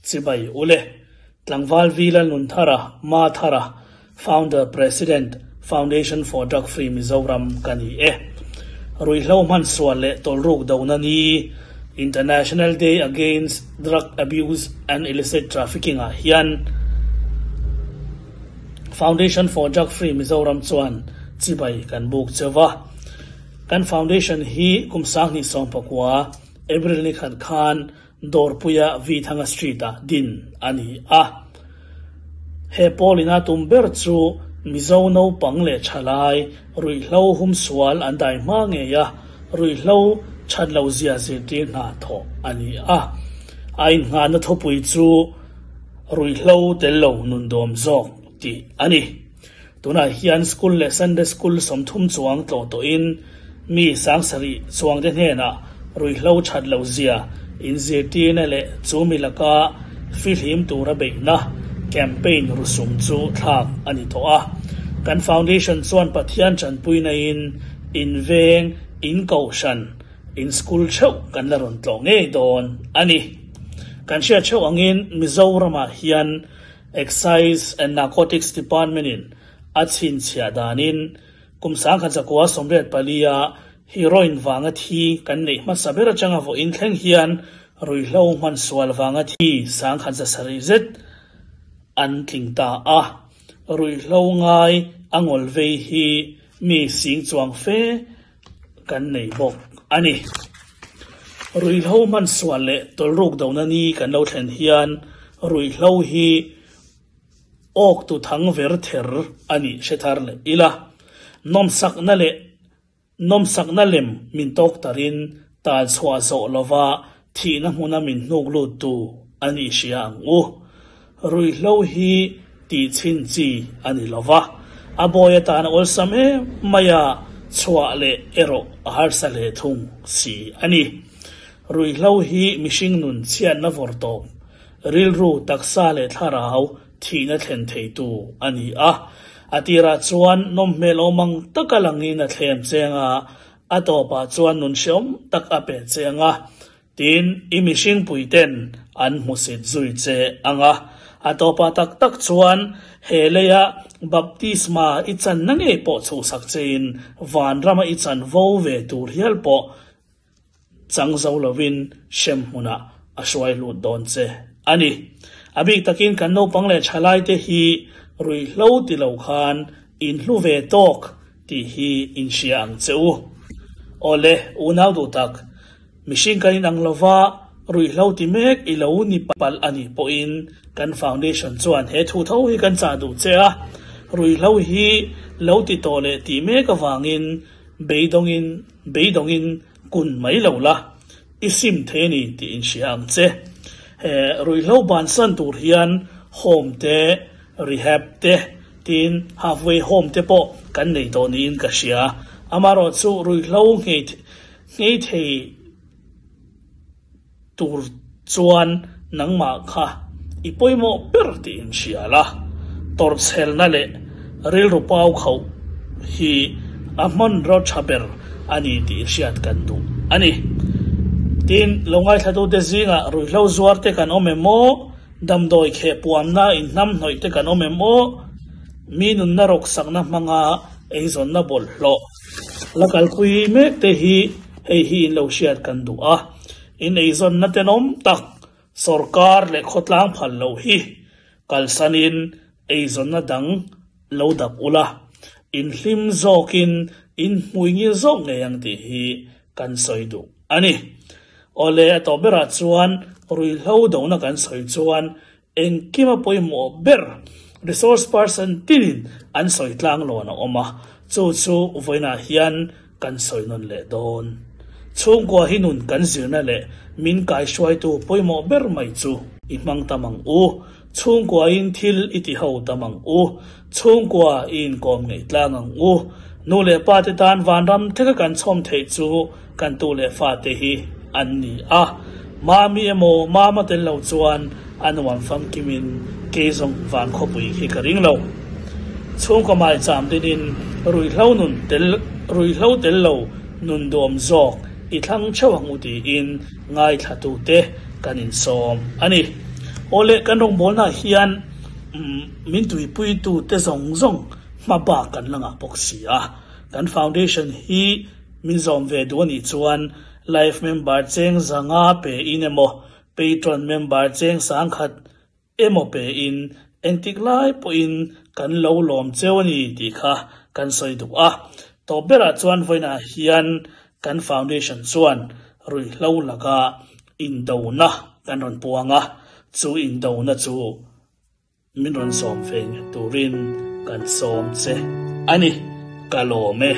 Chibai ule. Tlangval V Lalnunthara, Ma Thara, Founder President, Foundation for Drug Free Mizoram ka ni e. Ruihhlo hmansual leh tawlruk dona ni, International Day Against Drug Abuse and Illicit Trafficking ah hian Foundation for Drug Free Mizoram chuan chibai kan buk cheu va. Kan Foundation hi kum 2019 April ni khat khan Dawrpuia Vithanga Street-ah din a ni a. He pawlina tum ber chu Mizo naupang leh thalai ruihhlo humsual an dai hma ngei a, ruihhlo that lo zia zirtir hna thawh a ni a. A innghahna thupui chu Ruihhlo tel lo nun dawm zawk tih a ni. Tunah hian school leh Sunday school 30 chuang tlawh tawhin mi 7000 chuangte hnenah ruihhlo that lo zia inzirtirna leh chu mi laka fihlim tura beihna campaign rusum chu thlak a ni tawh a. Kan foundation chuan Pathian tanpuinain in veng, in kohhran, in school theuh kan la rawn tlawh ngei dawn a ni. Kan hriat theuh angin Mizoramah hian Excise and Narcotics Department in a chhinchhiah danin kum 1984 a heroin vanga thi kan neih hmasa ber atanga vawiin thleng hian ruihhlo hmansual vanga thi 1700 zet an tling ta a. Ruihhlo ngai a ngawl vei hi mi sing chuang fe kan nei bawk a ni. Ruihhlo hmansual leh tawlruk dona ni kan lo thlen hian ruihhlo hi awk tu thang ver ther a nih hre thar leh ila. Nawmsakna leh nawmsakna lem min tawk tarin tal chhuah zawh lova Thihna hmuna min hnuk luttu a nih hria ang u. Ruihhlo hi tih chhin chi a ni lo va, a bawi atana awlsam em mai a, chhuah leh erawh a harsa hle thung si a ni. Ruihhlo hi mihring nun chhiatna vawr tawp, rilru, taksa leh thlarau thihna thlen theitu a ni a. A tirah chuan nawmhmel awm ang taka langin a thlem cheng a, A tawpah chuan nun hreawm tak a pe che ang a, tin, i mihringpuiten an hmusit zui che ang a. A tawpah tak tak chuan he leia baptisma i channa ngei pawh chhuhsak chein vanrama i chanvo ve tur hial pawh chang zo lovin hrem hmunah a hruai lut dawn che a ni. A bik takin kan naupang leh thalaite hi ruihhlo ti lo khan inhlu ve tawk tih hi in hria ang che u. Awle, unau duh tak, mihring kan inang lova ruihhlo ti mek i lo ni palh a nih pawhin kan foundation chuan he thu tho hi kan chah duh che a, ruihhlo hi lo ti tawh leh tih mek avangin beidawngin beidawngin kun mai lo la, i sim thei a ni tih in hria ang che. He ruihhlo bansan tur hian home te, rehab te, Tin, halfway home te pawh kan nei tawh niin ka hria. Amaherawhchu ruihhlo nghei nghei thei tur chuan nangmah kha i pawimawh ber tih in hria la. Tawrhchhelna leh rilru pau khauh hi a hmanraw tha ber a ni tih hriat kan duh a ni. Tin, lo ngaithlatute zingah ruihhlo zuar te kan awm em aw? Damdawi kheh puamna inhnam hnawih te kan awm em aw? Mi nunna rawksakna hmanga eizawnna bawlhhlawh la kalpui mek te hi hei hi in lo hriat kan duh a. In eizawnna tenawm tak sawrkar leh khawtlang phal loh hi kalsanin eizawnna dang lo dap ula, in hlim zawkin in hmui ngil zawk ngei ang tih hi kan sawi duh a ni. Awle, a tawh berah chuan ruihhlo dona kan sawi chuan engkima pawimawh ber resource person tinin an sawi tlang lawn a awm a, chu chu vawiinah hian kan sawi nawn leh dawn. Chhungkua hi nun kan zirna leh min kaihruaitu pawimawh ber mai chu i hmang tam ang u. Chhungkuain thil i ti ho tam ang u. Chhungkua i inkawm ngei tlang ang u. Nu leh pa te tan vanram theka kan chhawm theih chu kan tu leh fate hi an ni a. Mami emaw mama tel lo chuan a nuam famkimin kei zawng van khawpui khi ka ring lo. Chhungkaw maicham dinin ruihhlo nun tel ruihhlo tel lo nun duam zawk i thlang theuh ang u tiin ngaithlatute kan insawm a ni. Awle, kan rawngbawlnaah hian min tuipuitu te zawng zawng hma bak kan la ngah bawk si a. Kan foundation hi min zawm ve duh a nih chuan life member cheng zanga pe in emaw, patron member cheng sangkhat emaw pe in engtik lai pawhin kan lo lawm cheu a ni tih kha kan sawi duh a. Tawp berah chuan vawiinah hian kan foundation chuan ruihhlo laka indona kan rawn puang a, chu indona chu min rawn sawm ve turin kan sawm che a ni. Ka lawm e.